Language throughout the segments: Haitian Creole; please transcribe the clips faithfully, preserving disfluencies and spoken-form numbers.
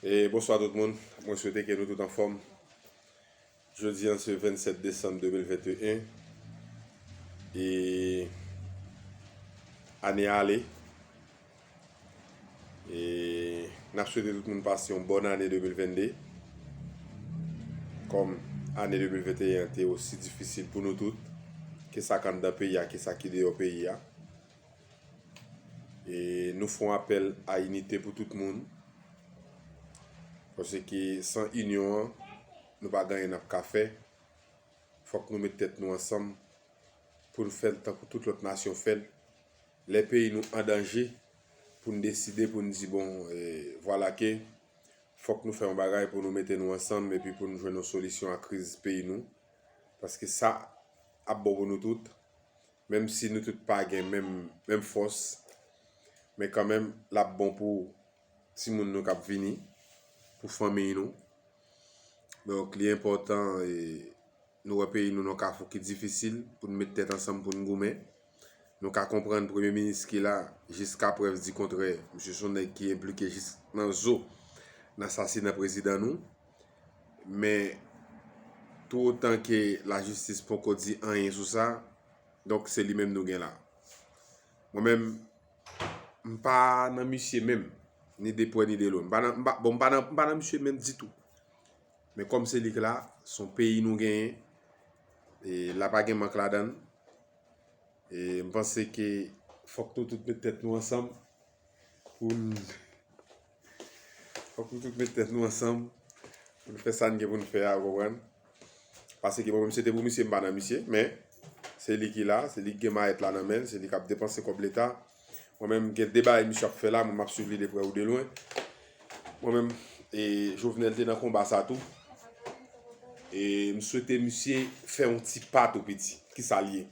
E bonswa tout moun. Mwen swete ke nou tout anfòm. Jodi a se vennsèt desanm de mil venteyen. E ane a ale. E n ap swete tout moun pase yon bòn ane de mil vennde. Kòm ane de mil venteyen an te osi difisil pou nou tout, ke sa k anndan peyi a, ke sa ki deyò peyi a. E nou fè yon apèl a inite pou tout moun. Paske san inyon an, nou pa gen anyen n ap ka fè. Fòk nou met tèt nou ansanm pou n fè l tankou tout lòt nasyon fè l. Lè peyi nou an danje, pou n deside, pou n di, bon, e, vwala ke fòk nou fè yon bagay pou nou mete nou ansanm epi pou n jwenn yon solisyon a kriz peyi nou. Paske sa ap bon pou nou tout. Menm si nou tout pa gen menm, menm fòs, men kanmenm, l ap bon pou timoun nou k ap vini, pou fanmiy nou. Donk, li enpòtan, e, nou wè peyi nou nan kafou ki difisil pou n met tèt ansanm pou n goumen. Nou ka konprann premye minis ki la, jiska prèv di kontrè, misye se yon nèg ki enplike jis nan zo nan asasina prezidan nou. Men, tou otan ke lajistis poko di anyen sou sa, donk se li menm nou gen la. Mwen menm, m pa nan misye menm, ni de prè ni de lwen. M pa nan, m pa, bon, m pa nan, m pa nan misye menm ditou. Men kòm se li k la, se yon peyi nou genyen, e la pa gen mank ladan l. E m panse ke fòk nou tout met tèt nou ansanm pou n, fòk nou tout met tèt nou ansanm pou n fè sa n gen pou n fè a, ou konprann? Paske mwen menm, si se te pou misye, m pa nan misye, men se li ki la, se li ki gen mayèt la nan men l, se li k ap depanse kòb leta. Mwen menm, gen de bagay misye ap fè la, mwen m ap swiv li de prè ou de lwen. Mwen menm, e, Jovenel te nan konba sa tou. E m swete misye fè yon ti pa tou piti. Kisa l ye?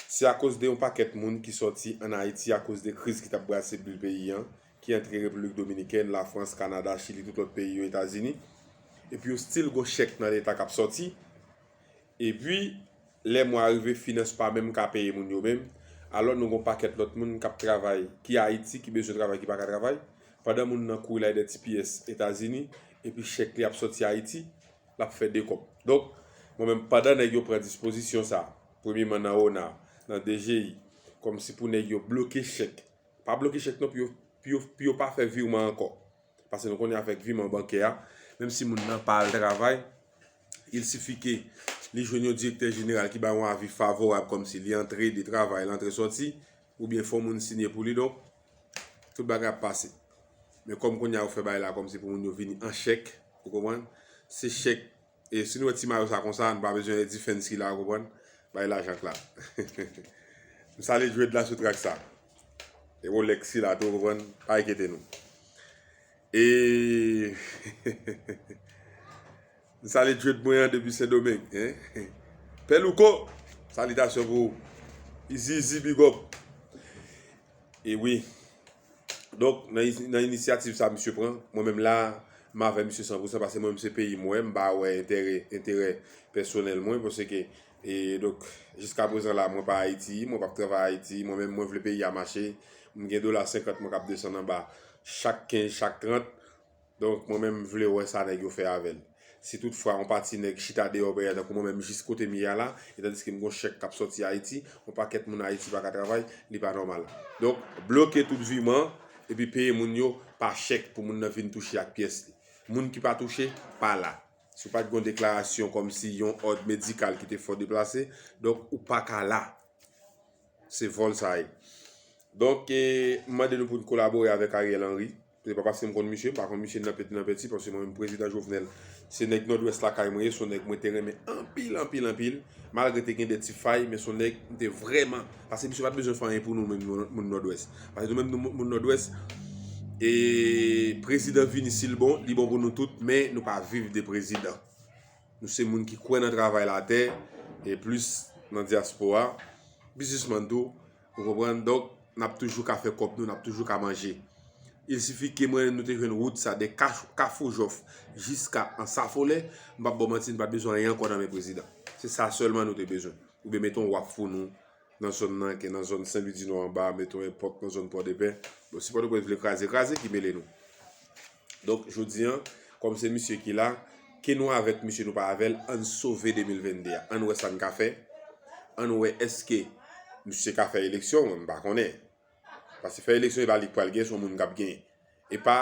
Se akoz de yon pakèt moun ki sòti ann Ayiti akoz de kriz ki t ap brase boul peyi an, ki antre Repiblik Dominikèn, Lafrans, Kanada, Chili, tout lòt peyi yo, Etazini. Epi yo still gon chèk nan leta k ap sòti. Epi, lè mwa rive, finans pa menm ka peye moun yo menm. Alò, nou gon pakèt lòt moun k ap travay, ki Ayiti, ki bezwen travay, ki pa ka travay. Pandan moun nan kouri lage de ti pyès Etazini, epi chèk li ap sòti Ayiti, l ap fè de kòb. Donk, mwen menm, pandan nèg yo pran dispozisyon sa, premyeman nan ona, nan D G I, kòmsi pou nèg yo bloke chèk. Pa bloke chèk non, pou yo, pou yo, pou yo pa fè viwman ankò. Paske nou konnen avèk viwman bankè a, menm si moun nan pa al travay, il sifi ke li jwenn yon direktè jeneral ki ba yon avi favorab kòmsi li antre, li travay, li antre sòti, oubyen fò moun sinye pou li, donk, tout bagay ap pase. Men kòm kounye a yo fè bagay la kòmsi pou moun yo vini an chèk, ou konprann? Se chèk, e si nou wè ti mayo sa konsa, nou pa bezwen Eddy Fenski la, ou konprann? Bay lajan k la. M salye Dread la sou trak sa. E Rolex ki la tou, ou konprann? Pa enkyete nou. E m salye Dread mwen an depi Sendomeng, hein? Pè Louko, salitasyon pou ou. Izi, Izi, big up. E wi. Donk, nan, nan inisyativ sa misye pran, mwen menm la, m avè misye san pou san, paske mwen menm se peyi m wè, m pa wè enterè, enterè pèsonèl mwen, paske, e, donk, jiska prezan la, mwen pa Ayiti, mwen p ap travay Ayiti, mwen menm, mwen vle peyi a mache, m gen dola senkant mwen k ap desann anba chak kenz, chak trant, donk, mwen menm, m vle wè sa nèg yo fè avè l. Si toutfwa yon pati nèg chita deyò peyi a, tankou mwen menm jis kote m ye a la, e tandiske m gon chèk k ap sòti Ayiti, yon pakèt moun Ayiti pa ka travay, li pa nòmal. Donk, bloke tout viwman, epi peye moun yo pa chèk pou moun nan vin touche ak pyès li. Moun ki pa touche, pa la. Si w pa t gon deklarasyon kòmsi yon òd medikal ki te fè w deplase, donk ou pa ka la. Se vòl sa ye. Donk, e, m mande nou pou n kolabore avèk Ariel Henry. Se pa paske m konn misye, m pa konn misye nan peti nan peti, paske mwen menm prezidan Jovenel, se nèg Nòdwès lakay mwen ye, se yon nèg mwen te renmen anpil, anpil, anpil. Malgre te gen de ti fay, men se yon nèg m te vrèman, paske misye pa t bezwen fè anyen pou nou menm moun, moun Nòdwès. Paske nou menm nou moun Nòdwès, e prezidan vini, si l bon, li bon pou nou tout, men nou pa viv de prezidan. Nou se moun ki kwè nan travay latè, e plis nan dyaspora, biznismann tou, ou konprann? Donk, n ap toujou ka fè kòb nou, n ap toujou ka manje. Il sifi ke mwen, nou te jwenn wout sa de Kach-, Kafou Jòf jiska Ansafolè, m p ap ba w manti, n pa t bezwen anyen ankò nan men prezidan. Se sa sèlman nou te bezwen. Oubyen mete yon waf pou nou nan zòn nan, ke nan zòn Sen Lwi di Nò anba, mete yon èpòt nan zòn Pòdepè. Bon, si Pòtoprens vle kraze, kraze, ki mele nou? Donk, jodi a, kòm se misye ki la, ke nou avèk misye, nou pa avè l, ann sove de mil venn de a. Ann wè sa n ka fè. Ann wè èske misye ka fè eleksyon, mwen m pa konnen. Paske fè eleksyon, e pa li k pral genyen, se yon moun k ap genyen. E pa,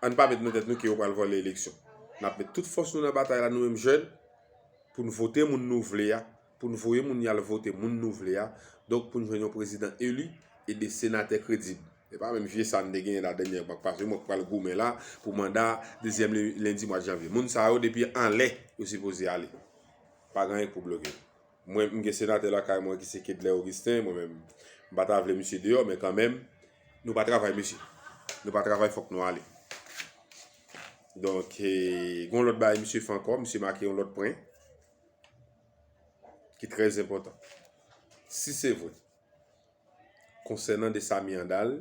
ann pa met nan tèt nou ke yo pral vòlè eleksyon. N ap met tout fòs nou nan batay la, nou menm jèn, pou n vote moun nou vle a, pou n voye moun y al vote moun nou vle a, donk pou n jwenn yon prezidan eli e de senatè kredib. E pa menm vye sa n te genyen la dènyè mwa k pase, mwen k pral goumen la pou manda dezyèm le- lendi mwa janvye. Moun sa yo depi anlè yo sipoze ale. Pa gen anyen k pou bloke. Mwen, m gen senatè lakay mwen ki se Kedlè Augustin, mwen menm, m pa ta vle misye deyò, men kanmenm, nou pa travay mesye. Nou pa travay, fòk nou ale. Donk, e, gen yon lòt bagay misye fè ankò, misye make yon lòt pwen ki trè enpòtan. Si se vre, konsènan de Samy Handal,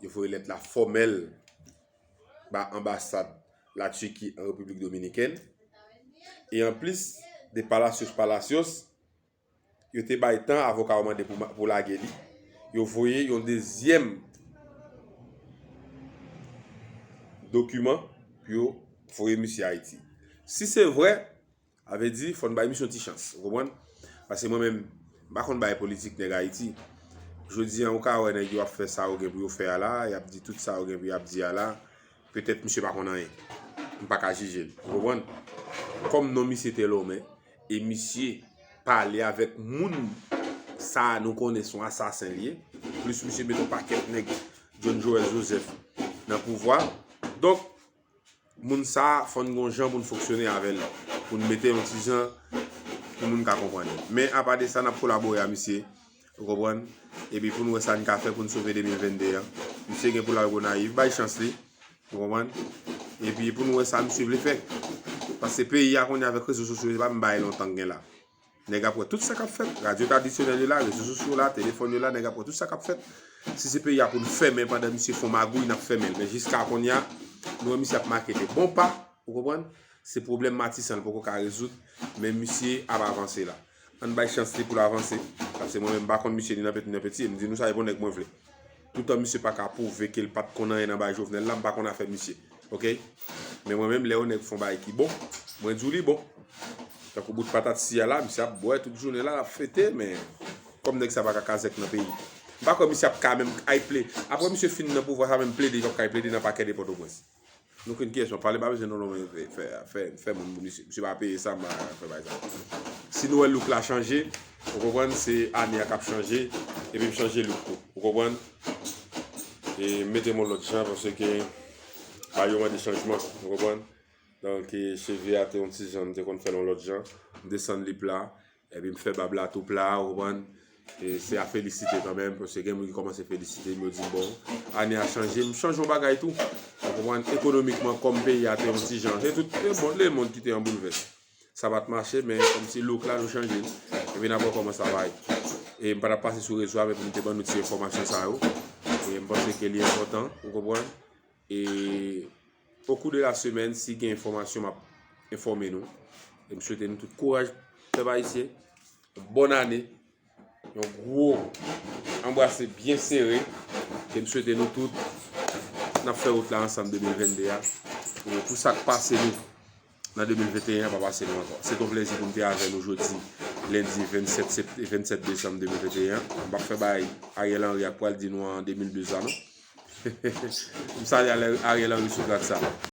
yo voye lèt la fòmèl ba anbasad Latiki an Repiblik Dominikèn. E anplis de Palacios Palacios, yo te bay tan avoka yo mande pou, pou lage li. Yo voye yon dezyèm dokiman pou yo voye misye Ayiti. Si se vre, sa vle di fò n bay misye yon ti chans, ou konprann? Paske mwen menm, m pa konn bay politik nèg Ayiti. Jodi a, ou ka wè nèg yo ap fè sa yo gen pou yo fè a la, y ap di tout sa yo gen pou y ap di a la. Petèt misye pa konn anyen. M pa ka jije l. Ou konprann? Kòm non misye te lonmen, e misye pale avèk moun sa a nou konnen se yon asasen li ye, plis misye met yon pakèt nèg John Joël Joseph nan pouvwa. Donk, moun sa a, fò n gon jan pou n fonksyone avè l, pou n mete yon ti jan pou moun ka konprann li. Men apa de sa, n ap kolabore a misye, ou konprann? Epi pou n wè sa n ka fè pou n sove de mil venn de an. Misye gen pou l al Gonayiv, bay chans li, ou konprann? Epi pou n wè sa misye vle fè. Paske peyi a kounye a avèk rezo sosyo, se pa menm bagay lontan k gen la. Nèg ap wè tout sa k ap fèt. Radyo tradisyonèl yo la, rezo sosyo la, telefòn yo la, nèg ap wè tout sa k ap fèt. Si se peyi a pou n fèmen pandan misye fè yon magouy, n ap fèmen l. Men jiska kounye a, nou wè misye ap make de bon pa, ou konprann? Se pwoblèm Matisan l poko ka rezoud, men misye ap avanse la. Ann bay chans li pou l avanse. Paske mwen menm, m pa konn misye ni nan peti ni nan peti, e m di nou sa, e bon nèg mwen vle. Toutan misye pa ka pwouve ke l pa t konn anyen nan bagay Jovenel la, m pa konn afè misye. Oke? Men mwen menm, lè yon nèg fè yon bagay ki bon, mwen di w li bon. Tankou bout patat si a la, misye ap bwè tout jounen la, l ap fete, men kòm nèg sa pa ka kazèk nan peyi. M pa kwè misye ap ka menm ay plede. Apre misye fin nan pouvwa sa, menm plede, li p ap ka ay plede nan pakè de Pòtoprens. Nou konn kiyès mwen pale, pa bezwen non, non, men fè, fè, fè, fè moun pou misye. Misye pa peye sa, m pa fè bagay sa. Si nou wè look la chanje, ou konprann, se ane a k ap chanje, epi m chanje look tou. Ou konprann? E mete m yon lòt jan, paske bagay yo mande chanjman, ou konprann? Donk, e, cheve a te yon ti jan, m te konn fè l yon lòt jan. M desann li pla, epi m fè bab la tou pla, ou konprann? E se a felisite kanmenm, paske gen moun ki kòmanse felisite m, yo di m, bon, ane a chanje, m chanje yon bagay tou. Ou konprann? Ekonomikman, kòm peyi a te yon ti jan, se tout lemonn, lemonn ki te an boulvès. Sa pa t mache, men kòmsi look la, nou chanje l. Epi n ap wè kòman sa va ye. E m pa t ap pase sou rezo a, men pou m te ban nou ti enfòmasyon sa yo. E m panse ke li enpòtan, ou konprann? E au cours de la semaine, si gen enfòmasyon, m ap enfòme nou. E m swete nou tout kouraj, pèp ayisyen. Bòn ane. Yon gwo anbrase byen sere. E m swete nou tout, n ap fè wout la ansanm de mil venn de a. E pou sa k pase nou nan de mil venteyen an, pa pase nou ankò. Se t on plezi pou m te avè nou jodi, lendi vennsèt sept, vennsèt desanm de mil venteyen an. M p ap fè bay Ariel Henry ak pral di nou an de mil douz la, non. M salye Ariel Henry sou trak sa.